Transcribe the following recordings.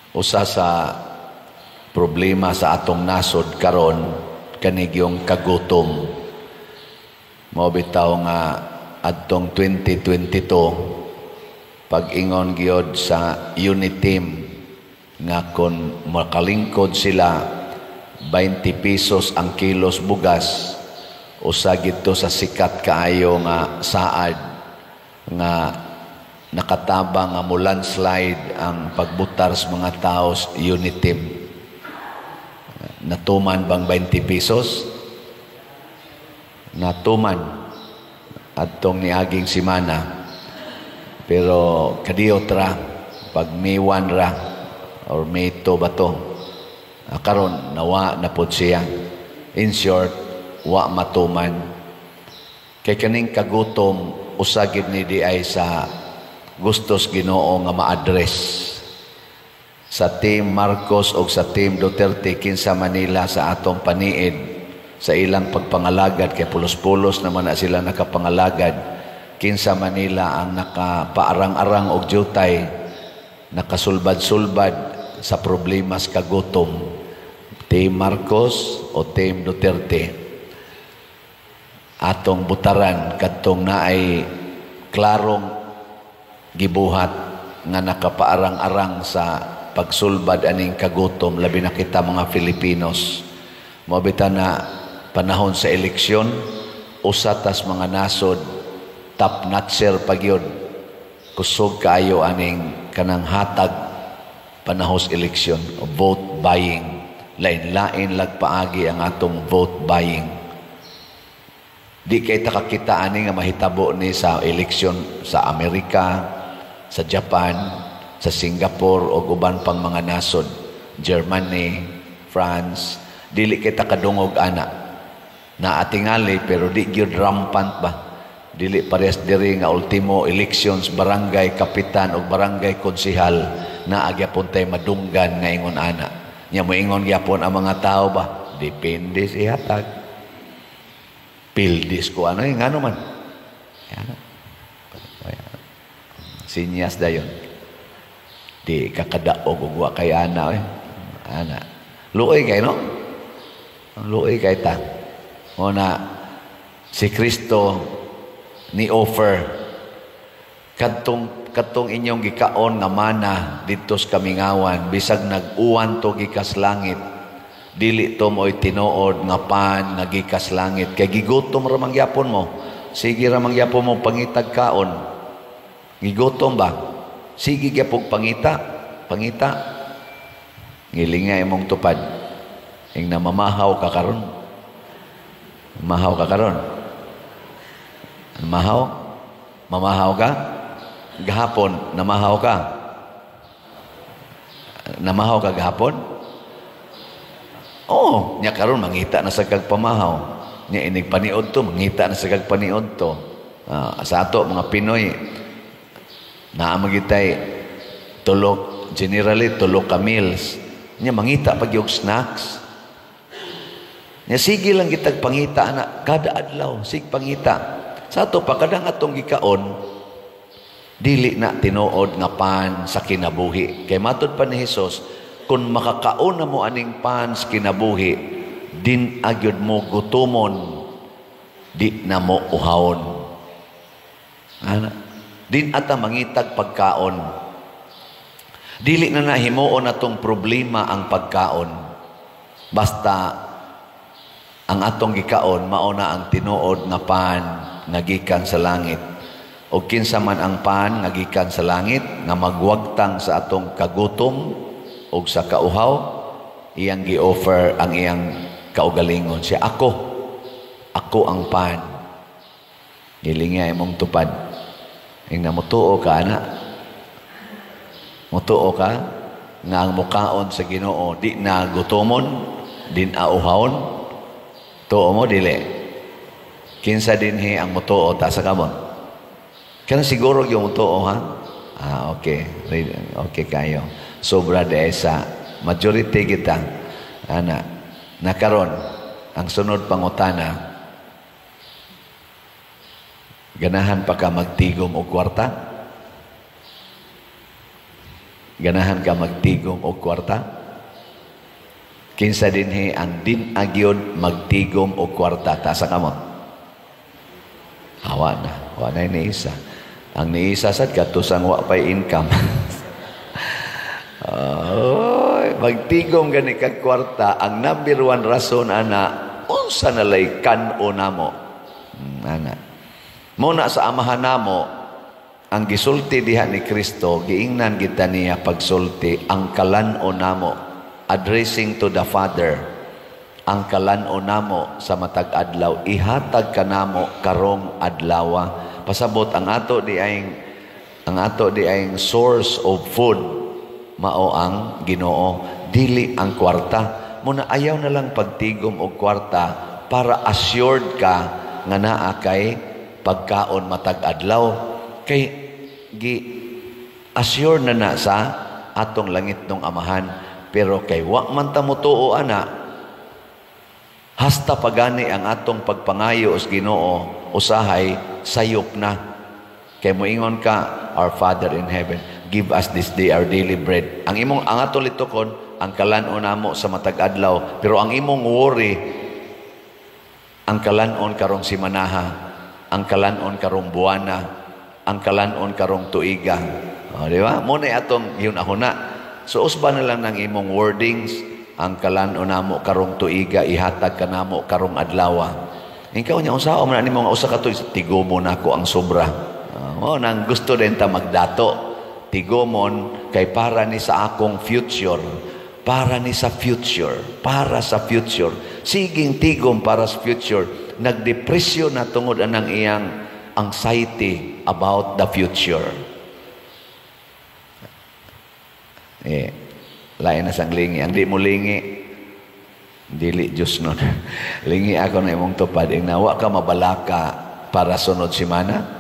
Usa sa problema sa atong nasod karon kanigyong kagutom. Mao bitaw nga adtong 2022, pag-ingon gyud sa UniTeam nga kon makalingkod sila, 20 pesos ang kilos bugas, usa gito sa sikat kaayo nga saad nga nakatabang nga mo landslide ang pagbutar sa mga tao sa UniTeam. Natuman bang 20 pesos? Natuman adtong niaging simana. Pero kadiyot ra, pag May 1 ra or May 2 ba to? Karon nawa na pod siya. In short, wa matuman. Kay kaning kagutom, usa gid ni diay sa gustos Ginoo nga ma-address sa Team Marcos o sa Team Duterte, kinsa Manila sa atong paniid sa ilang pagpangalagad, kay pulos-pulos naman na sila nakapangalagad. Kinsa Manila ang nakapaarang-arang og jutay, nakasulbad-sulbad sa problemas kagutom, Team Marcos o Team Duterte? Atong butaran kadtong naay klarong gibuhat nga nakapaarang-arang sa pagsulbad aning kagutom, labi na kita mga Filipinos. Mao bitaw na panahon sa eleksyon, usa tas mga nasod, top notcher pagyud, kusog kaayo aning kanang hatag panahos eleksyon, vote buying. Lain-lain lagpaagi ang atong vote buying. Di kay ta kakita ani nga mahitabo ni sa eleksyon sa Amerika, sa Japan, sa Singapore o uban pang mga nasod, Germany, France. Dili kay ta kadungog ana. Naatingali pero di gyud rampant ba. Dili parehas diri nga ultimo elections barangay kapitan o barangay konsihal, naa gyapon tay madunggan nga ingon ana. Nya moingon gyapon ang mga tao ba, depende si hatag. Pildis ko ano eh, ngano man. Yan. Sinyas dayon. Di kakadaog og wa kay ana eh. Ana. Luoy kay, no? Luoy kay ta. O na si Kristo ni offer kadtong kadtong inyong gikaon nga mana didto sa kamingawan, bisag nag-uwan to gikas langit, dili to mo'y tinuod nga pan nga gikas langit, kay gigutom ra man gyapon mo, sige ra man gyapon mo pangitag kaon. Gigutom ba, sige gyapon pangita pangita. Ngilinga imong tupad ing namamahaw ka karon. Mahaw ka karon? Mahaw? Mamahaw ka? Gahapon, namahaw ka? Namahaw ka gahapon? Oo, nya karon mangita na sa kag pamahaw. Nya inig paniod to, mangita na sa kag paniod to. Sa ato mga Pinoy, naa magitay tulok, generally tulok ka meals. Nya mangita pag yung snacks. Nya sige lang gitag pangita na kada adlaw, sig pangita. Sa ato pa kadang atong gikaon dili na tinuod nga pan sa kinabuhi. Kay matud pa ni Hesus, kung makakaon na mo aning pan sa kinabuhi, din agyod mo gutomon, di na mo uhawon. Ana, din ata mangitag pagkaon. Dili na nahimuon atong problema ang pagkaon. Basta ang atong gikaon mao na ang tinuod nga pan nga gikan sa langit. O kinsa man ang pan nga gikan sa langit nga magwagtang sa atong kagutom og sa kauhaw, iyang gi-offer ang iyang kaugalingon. Siya, "Ako, ako ang pan." Gilinga imong tupad. Ing namutuo ka ana. Mutuo ka nga ang mukaon sa Ginoo di na gutomon, di na uhawon. Tuo mo dili? Kinsa dinhi ang mutuo, taas sa kamot? Kana siguro yung mutuo, ha? Ah, okay. Okay kayo. Sobra de sa majority kita. Ana, nakaron ang sunod pangutana, ganahan pa ka magtigom og kwarta? Ganahan ka magtigom og kwarta? Kinsa dinhi ang din agyod magtigom og kwarta? Taas ang kamot. Awa na. Wa na ni isa. Ang niisa sad katusang wa pay income. Oy, magtigom gani kag kwarta, ang number one rason ana, unsa na lay kan-o namo. Ana. Mo na sa Amahan namo, ang gisulti diha ni Kristo, giingnan kita niya pagsulti, ang kalan-o namo, addressing to the Father, ang kalan-o namo sa matag adlaw, ihatag kanamo karong adlawa. Pasabot ang ato di ay source of food mao ang Ginoo, dili ang kwarta. Muna ayaw na lang pagtigom og kwarta para assured ka nga naa kay pagkaon matag adlaw, kay gi assure na na sa atong langitnong Amahan. Pero kay wa man ta motuo ana, hasta pagani ang atong pagpangayo sa Ginoo usahay sayop na. Kay moingon ka, "Our Father in heaven, give us this day our daily bread." Ang imong, ang atong litukon, ang kalan-on namo sa matag adlaw, pero ang imong worry, ang kalan-on karong simanaha, ang kalan-on karong buwana, ang kalan-on karong tuiga. O, di ba? Mo na atong yun na. So usba na lang ng imong wordings, ang kalan-on namo karong tuiga, ihatag kanamo karong adlawa. Ikaw niya, unsa man nimo nga usa ka tuig, tigomon nako ang sobra. Oh, nang gusto din ta magdato. Tigomon kay para ni sa akong future, para ni sa future, para sa future. Siging tigom para sa future. Nagdepresyon na tungod anang iyang anxiety about the future. Eh, lain na sang lingi. Ang di mo lingi, dili Diyos nun. Lingi ako na imong tupad. Ing nawa ka mabalaka para sunod simana.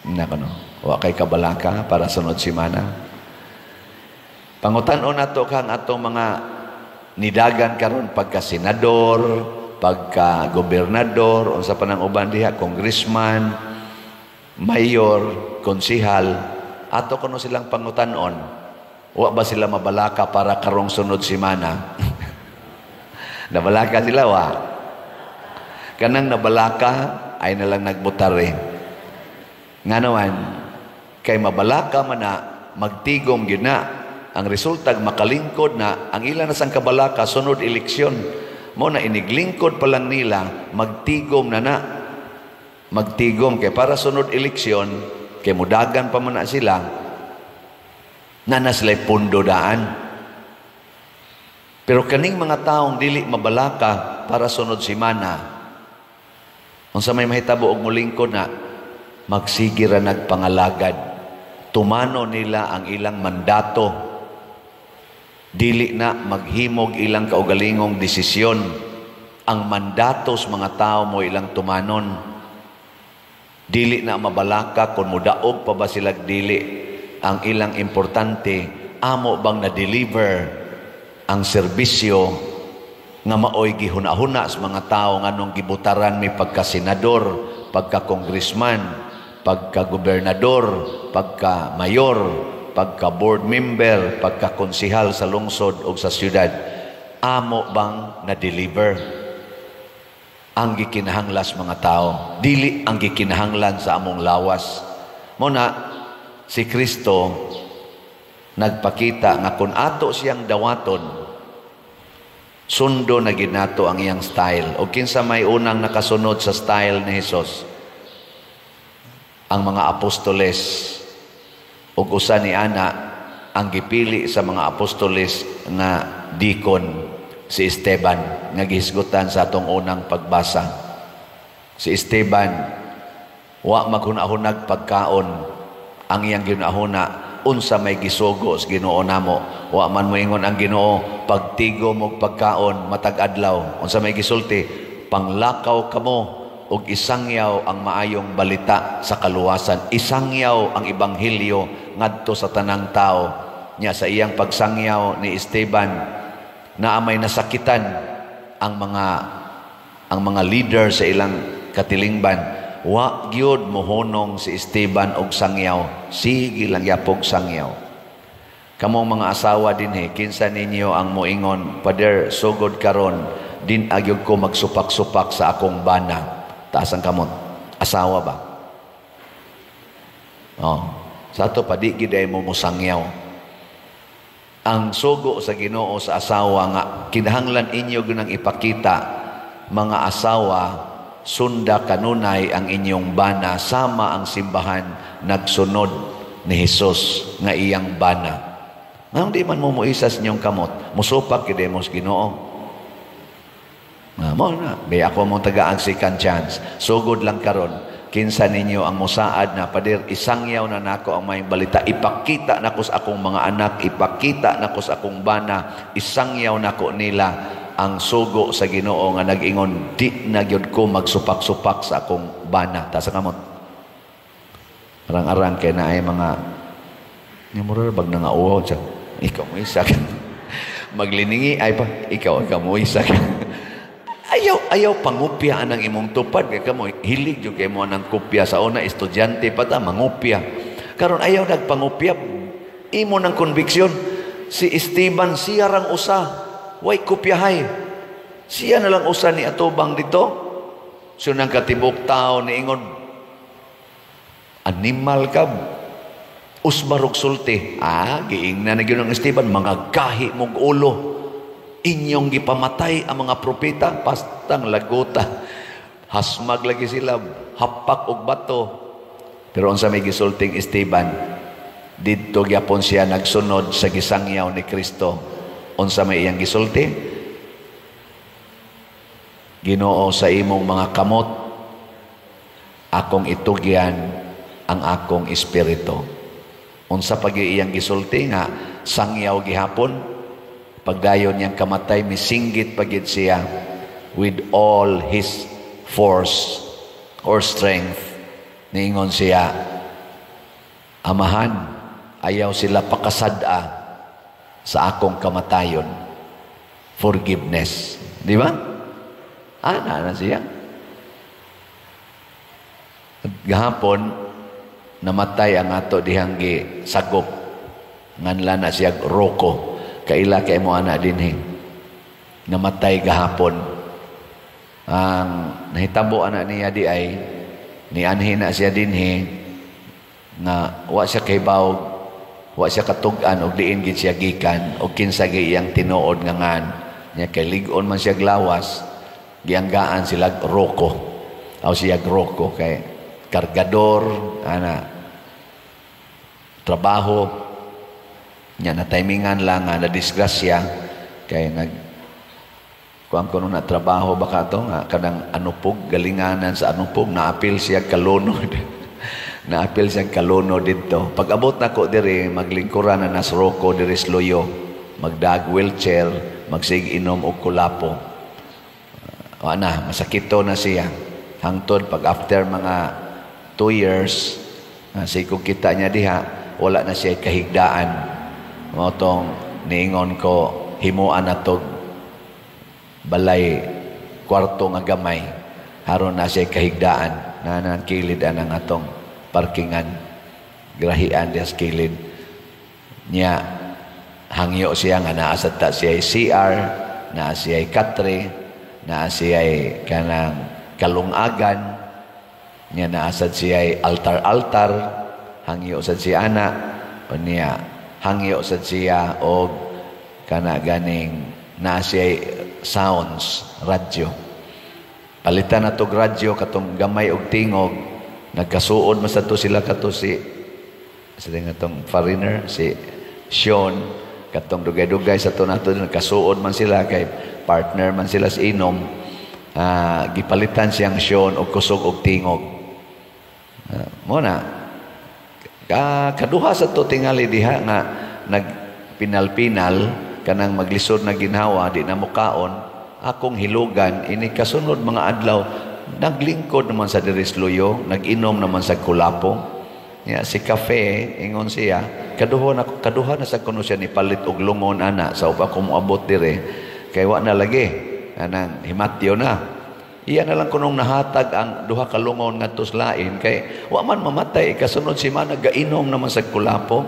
Nako no. Wa kay kabalaka para sunod simana. Pangutan-on nato kang atong mga nidagan karon pagka senador, pagka gobernador, unsa pa nang uban diha, congressman, mayor, konsihal, ato kuno silang pangutan-on. Wa ba sila mabalaka para karong sunod simana? Nabalaka sila wa? Kanang nabalaka ay nalang nagbutare. Nga naman, kay mabalaka man na, magtigom gyud na. Ang resulta, makalingkod na, ang ilan na sang kabalaka, sunod eleksyon. Mo na iniglingkod pa lang nila, magtigom na na. Magtigom, kay para sunod eleksyon, kay mudagan pa man na sila, na na sila'y pundo daan. Pero kaning mga taong dili mabalaka para sunod simana, unsa may mahitabo og mulingkod na, magsige ra nagpangalagad. Tumano nila ang ilang mandato. Dili na maghimog ilang kaugalingong desisyon. Ang mandato sa mga tao mo ilang tumanon. Dili na mabalaka kung mudaog pa ba sila dili. Ang ilang importante, amo bang na-deliver ang serbisyo nga maoy gihuna-huna sa mga tao nganong gibutaran mi pagka-senador, pagka-congressman, pagka-gobernador, pagka-mayor, pagka-board member, pagka-konsihal sa lungsod o sa syudad. Amo bang na-deliver ang gikinahanglan mga tao? Dili ang gikinahanglan sa among lawas. Mo na si Kristo nagpakita nga kung ato siyang dawaton, sundo na ginato ang iyang style. O kinsa may unang nakasunod sa style ni Jesus? Ang mga apostoles. Ug usa ni ana ang gipili sa mga apostoles nga deacon, si Esteban, nga gihisgutan sa atong unang pagbasa. Si Esteban wa maghuna-hunag pagkaon. Ang iyang ginahuna, unsa may gisugo sa Ginoo namo. Wa man moingon ang Ginoo, pagtigom og pagkaon matag adlaw. Unsa may gisulti? Panglakaw kamo og isangyaw ang maayong balita sa kaluwasan. Isangyaw ang ebanghelyo ngadto sa tanang tao. Nya sa iyang pagsangyaw ni Esteban, naa may nasakitan ang mga leader sa ilang katilingban. Wa gyud mohunong si Esteban og sangyaw, sige lang yapog sangyaw. Kamong mga asawa dinhi, kinsa ninyo ang moingon, "Pader, sugod karon di na gyud ko magsupak-supak sa akong bana"? Taas ang kamot. Asawa ba? Oh, sa ato pa, di gid ay mo musangyaw. Ang sugo sa Ginoo sa asawa nga kinahanglan inyo ginang ipakita, mga asawa, sunda kanunay ang inyong bana sama ang simbahan nagsunod ni Hesus nga iyang bana. Nganong di man mo moisa sa inyong kamot, musupak gid mo sa Ginoo. Nga mo na, bay ako mong tagaan second chance. Sugod lang karon, kinsa ninyo ang musaad na, "Pader, isangyaw na nako ang maayong balita, ipakita nako sa akong mga anak, ipakita nako sa akong bana, isangyaw nako nila ang sugo sa Ginoo nga nag-ingon, di na gyud ko magsupak-supak sa akong bana"? Taas ang kamot. Arang-arang kay naay mga nga mura bag nga uhaw siya. Ikaw mo isa ka. Magliningi ay pa, ikaw mo isa ka. Ayaw ayaw pangupya ang imong tupad kay kamo hilig jud kay mo nang kopya. Sa una, estudyante pa ta, mangupya. Karon ayaw nagpangupya, imo ng conviction. Si Esteban, siya rang usa way kopyahay. Siya na lang usa ni atubang dito. So nang katibok tao niingon, "Animal ka, usbarog sulti." Ah, giingna na gyud ang Esteban, "Mga gahi mong ulo. Inyong gipamatay ang mga propeta," pastang lagota. Hasmag lagi sila, hapak og bato. Pero unsa may gisulting Esteban? Didto gyapon siya nagsunod sa gisangyaw ni Kristo. Unsa may iyang gisulti? "Ginoo, sa imong mga kamot akong itugyan ang akong espiritu." Unsa pag iyang gisulti nga sangyaw gihapon? Pagdayon niyang kamatay, misinggit pagid siya with all his force or strength. Niingon siya, "Amahan, ayaw sila pakasad-a sa akong kamatayon." Forgiveness. Di ba? Ana na siya. At gahapon, namatay ang ato dihang gi sagop. Nganlan na siya Rocco. Kaila kay mo ana dinhi. Namatay gahapon. Ang nahitabo ana niya di ay nianhi na siya dinhi nga wa siya kahibaw, wa siya katug-an og diin gid siya gikan og kinsa gi iyang tinuod nga ngan niya, kay lig-on man siya lawas. Gianggaan sila Rocco aw siya Rocco kay kargador ana trabaho niya. Na timingan lang nga na disgrasya kay nag kuan ko na trabaho baka to nga kanang anupog, galinganan sa anupog. Naapil siya kalunod, naapil siya kalunod didto. Pag abot nako diri, maglingkuran na nas Rocco diri sa Luyo, magdag wheelchair, magsig inom og kulapo. Wa na masakito na siya hangtod pag after mga 2 years, sikog kita niya diha, wala na siya kahigdaan. Mao tong niingon ko, himuan na tog balay, kwarto nga gamay, haron na siya kahigdaan na nang kilid anang atong parkingan, grahian diha sa kilid niya. Hangyo siya nga naa sad ta siya CR, naa siya katre, naa siya kanang kalungagan niya, naa sad siya altar-altar. Hangyo sad siya ana unya, hangyo sad siya og kana ganing naa siya sounds, radyo. Palitan na tog radyo katong gamay og tingog. Nagkasuod man sad to sila kato si sila nga tong foreigner, si Sean, katong dugay-dugay sa to nato. Nagkasuod man sila kay partner man sila sa inom. Gipalitan siyang Sean og kusog og tingog. Mo na ka kaduha sa to tingali diha nga nagpinal-pinal, kanang maglisod na ginhawa, di na mukaon. Akong hilugan ini kasunod mga adlaw, naglingkod naman sa diris luyo, nag-inom naman sa kulapo. Ya, si kafe, ingon siya, kaduha na sa kuno siya ni palit og lungon ana sa upa ko moabot dire kay wa na lagi anang himatyo na. Iya na lang kunong nahatag ang duha ka lungon ngadto sa lain kay wa man mamatay. Kasunod semana gainom naman sa kulapo.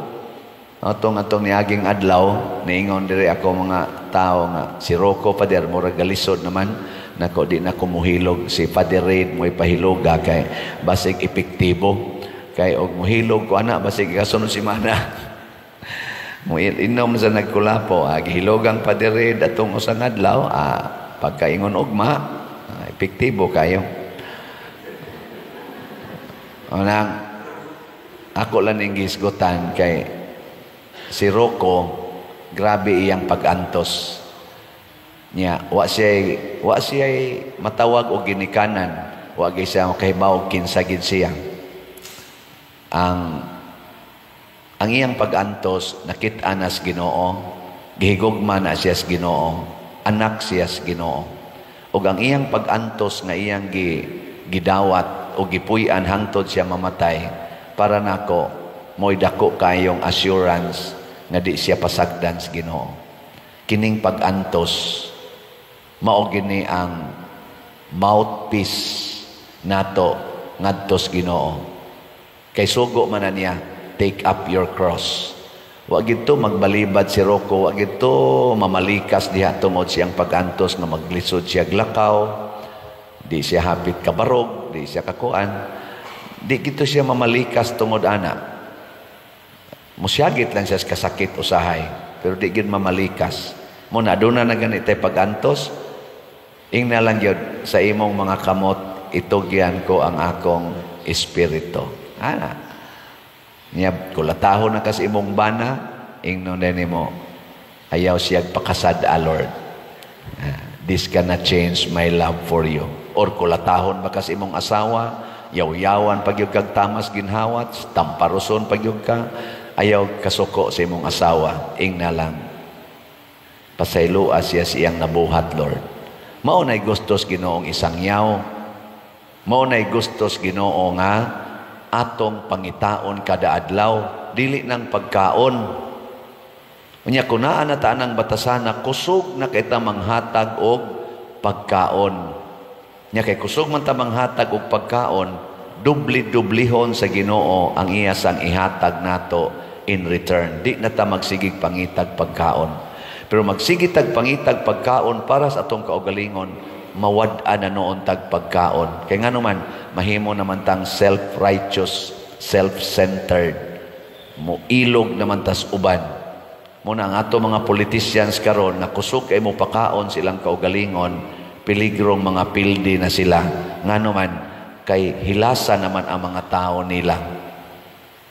Atong atong niaging adlaw, niingon diri ako mga tao nga si Rocco, Father, murag galisod naman nako, di na ko muhilog, si Father Reid mo'y pahiloga kay basig epektibo. Kay og muhilog ko ana, basig kasunod semana mo inom sa nagkulapo. Gihilogang Father Reid atong usang adlaw, pagkaingon ugma, epektibo kayo. Unang ako lang ning gihisgutan kay si Rocco, grabe iyang pag-antos niya. Wa siya matawag og ginikanan, wa gyud siya kahibaw kinsa gid siya. Ang iyang pag-antos nakit-an na sa Ginoo, gihigugma na siya sa Ginoo, anak siya sa Ginoo. Ug ang iyang pag-antos nga iyang gidawat o gipuy-an hangtod siya mamatay, para nako mo'y dako kayong assurance nga di siya pasagdan sa Ginoo. Kining pag-antos mao gini ang mouthpiece nato ngadto sa Ginoo. Kay sugo man na niya, "Take up your cross." Wa gito magbalibad si Rocco, wa gito mamalikas diha tungod siyang pag-antos nga maglisod siya glakaw, di siya hapit kabarog, di siya kakuan. Di gito siya mamalikas tungod ana. Musyagit lang siya sa kasakit usahay, pero di gid mamalikas. Mo na aduna na ganit tay pag-antos, ingna lang gyud, "Sa imong mga kamot itugyan ko ang akong espiritu." Ana. Niya, kulatahon na kas imong bana, ingnon na nimo, "Ayaw siya pakasad-a, Lord. This cannot change my love for you." Or kulatahon ba kas imong asawa, yaw-yawan pag kag tamas ginhawat, tamparuson pag ka, ayaw kasuko sa imong asawa, ingna lang, "Pasayloa siya siyang nabuhat, Lord." Mao na'y gustos Ginoong isangyaw. Mao na'y gustos Ginoo nga atong pangitaon kada adlaw, dili nang pagkaon. Unya kun naa na ta anang batasana, kusog na kita manghatag og pagkaon. Nya kay kusog man ta manghatag og pagkaon, dubli-dublihon sa Ginoo ang iya sang ihatag nato in return. Di na ta magsigig pangitag pagkaon. Pero magsige tag pangitag pagkaon para sa atong kaugalingon, mawad-an na noon tag pagkaon. Kay ngano man, mahimo naman tang self-righteous, self-centered. Mo ilog naman tas uban. Muna ang ato mga politicians karon nga kusog kay mo pakaon silang kaugalingon, piligrong mga pildi na sila. Ngano man, kay hilasa naman ang mga tao nila.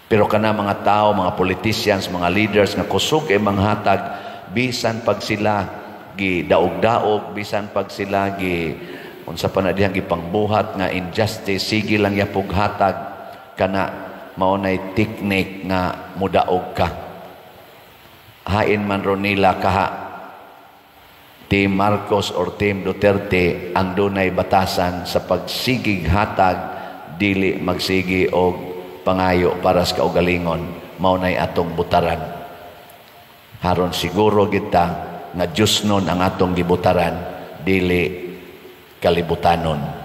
Pero kana mga tao, mga politicians, mga leaders nga kusog kay manghatag, bisan pag sila gi daog-daog, bisan pag sila gi unsa pa na dihang gipangbuhat nga injustice, sige lang yapog hatag, kana mao nay technique nga mudaog ka. Hain man ron nila kaha Team Marcos or Team Duterte ang dunay batasan sa pagsigig hatag, dili magsigi og pangayo para sa kaugalingon. Mao nay atong butaran. Haron siguro kita nga Diyos nun ang atong gibutaran, dili kalibutanon.